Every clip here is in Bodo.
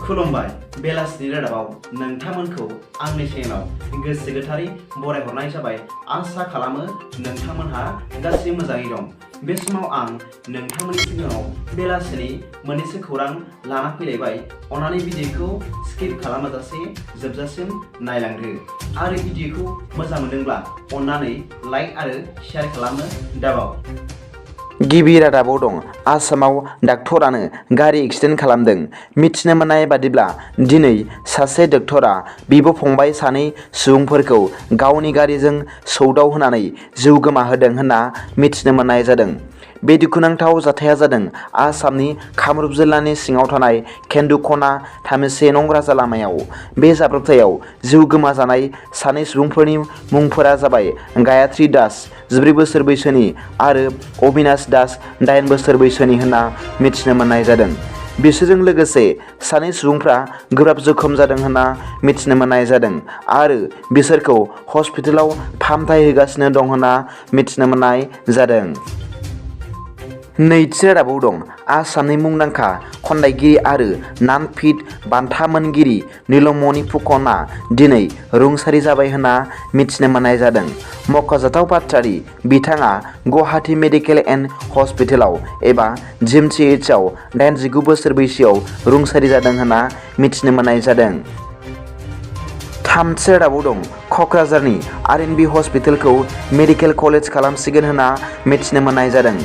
खुलुमबाय बेलासिनि रादाबाव नोंथांमोनखौ आंनि चेनेलाव गोसो गोथारै बरायहरनाय जाबाय। आसा खालामो नोंथांमोनहा गासै मोजाङै दं। बे समाव आं नोंथांमोननि सिगाङाव बेलासिनि मोननैसो खौरां लाना फैलायबाय। अन्नानै भिडिअखौ स्किप खालामाजासे जोबजासिम नायलांदो आरो भिडिअखौ मोजां मोनदोंब्ला अन्नानै लाइक आरो शेयार खालामनो दाबाव। गिबि रादाबाव दं आसामाव डाक्टरानो गारि एक्सिडेन्ट खालामदों। मिथिनो मोननाय बादिब्ला दिनै सासे डक्टरा बिब' फंबाय सानै सुबुंफोरखौ गावनि गारिजों सौदाव होनानै जिउ गोमाहोदों होनना मिथिनो मोननाय जादों। बे दुखुनांथाव जाथाया जादों आसामनि कामरुप जिल्लानि सिङाव थानाय केन्दुखना 13 नं राजा लामायाव। बे जाब्रबथायाव जिउ गोमाजानाय सानै सुबुंफोरनि मुंफोरा जाबाय गायत्री दास 14 बोसोर बैसोनि आरो अबिनाश दास 8 बोसोर बैसोनि होनना मिथिनो मोननाय जादों। बिसोरजों लोगोसे सानै सुबुंफ्रा गोब्राब जखम जादों होनना मिथिनो मोननाय जादों आरो बिसोरखौ हस्पिटालाव फाहामथाय होगासिनो दं होनना मिथिनो मोननाय जादों। नैथि रादाबाव दं आसामनि मुंदांखा खन्थाइगिरि आरो ज्ञानपीठ बान्था मोनगिरि नीलमणि फुकनआ दिनै रुंसारि जाबाय होनना मिथिनो मोननाय जादों। मख'जाथाव बाथ्रादि बिथाङा गुवाहाटी मेडिकेल एन्ड हस्पिटालाव एबा GMCHआव 89 बोसोर बैसोआव रुंसारि जादों होनना मिथिनो मोननाय जादों। थामथि रादाबाव दं क'क्राझारनि RNB हस्पिटालखौ मेडिकेल कलेज खालामसिगोन होनना मिथिनो मोननाय जादों।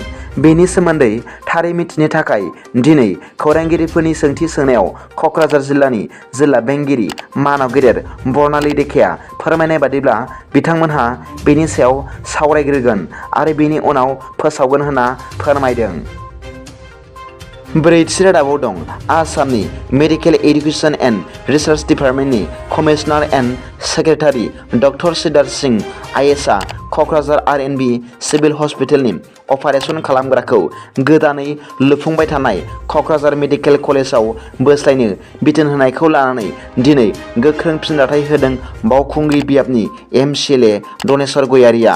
बेनि सोमोन्दै थारै मिथिनो थाखाय दिनै खौरांगिरिफोरनि सोंथि सोंनायाव क'क्राझार जिल्लानि जिल्ला बेंगिरि मानव गेदेर बर्नाली देखाया फोरमायनाय बादिब्ला बिथांमोनहा बेनि सायाव सावरायग्रोगोन आरो बेनि उनाव फोसावगोन होनना फोरमायदों। ब्रैथि रादाबाव दं आसामनि मेडिकेल एडुकेशन एन्ड रिसार्च डिपार्टमेन्टनि commissioner and secretary doctor Siddhartha Singh IASआ क'क्राझार RNB सिभिल हस्पिटालनि अपारेशन खालामग्राखौ गोदानै लुफुंबाय थानाय क'क्राझार मेडिकेल कलेजाव बोस्लायनो बिथोन होनायखौ लानानै दिनै गोख्रों फिनजाथाय होदों बावखुंग्रि बियाबनि MCLA दनेश्वर गयारिया।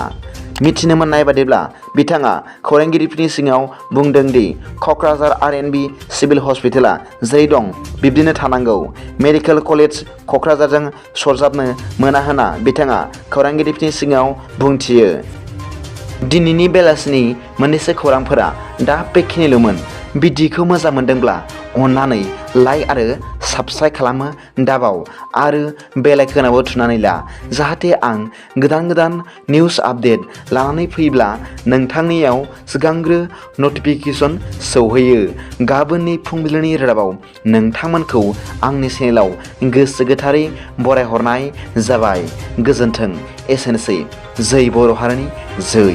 मिथिनो मोननाय बादिब्ला बिथाङा खौरांगिरिफोरनि सिगाङाव बुंदों दि क'क्राझार RNB सिभिल हस्पिटाला जेरै दं बिब्दिनो थानांगौ। मेडिकेल कलेज क'क्राझारजों सरजाबनो मोना होनना बिथाङा खौरांगिरिफोरनि सिगाङाव बुंथियो। दिनैनि बेलासिनि मोननैसो खौरांफोरा दा बेखिनिल'मोन। भिडिअखौ मोजां मोनदोंब्ला अन्नानै लाइक आरो साबस्क्राइब खालामनो दाबाव आरो बेल आइकनआवबो थुनानै ला जाहाथे आं गोदान निउस आपडेट लानानै फैब्ला नोंथांनियाव सिगांग्रो नटिफिकेसन सौहैयो। गाबोननि फुंबिलिनि रादाबाव नोंथांमोनखौ आंनि चेनेलाव गोसो गोथारै बरायहरनाय जाबाय। गोजोन्थों। एसेनोसै। जै बर' हारिनि जै।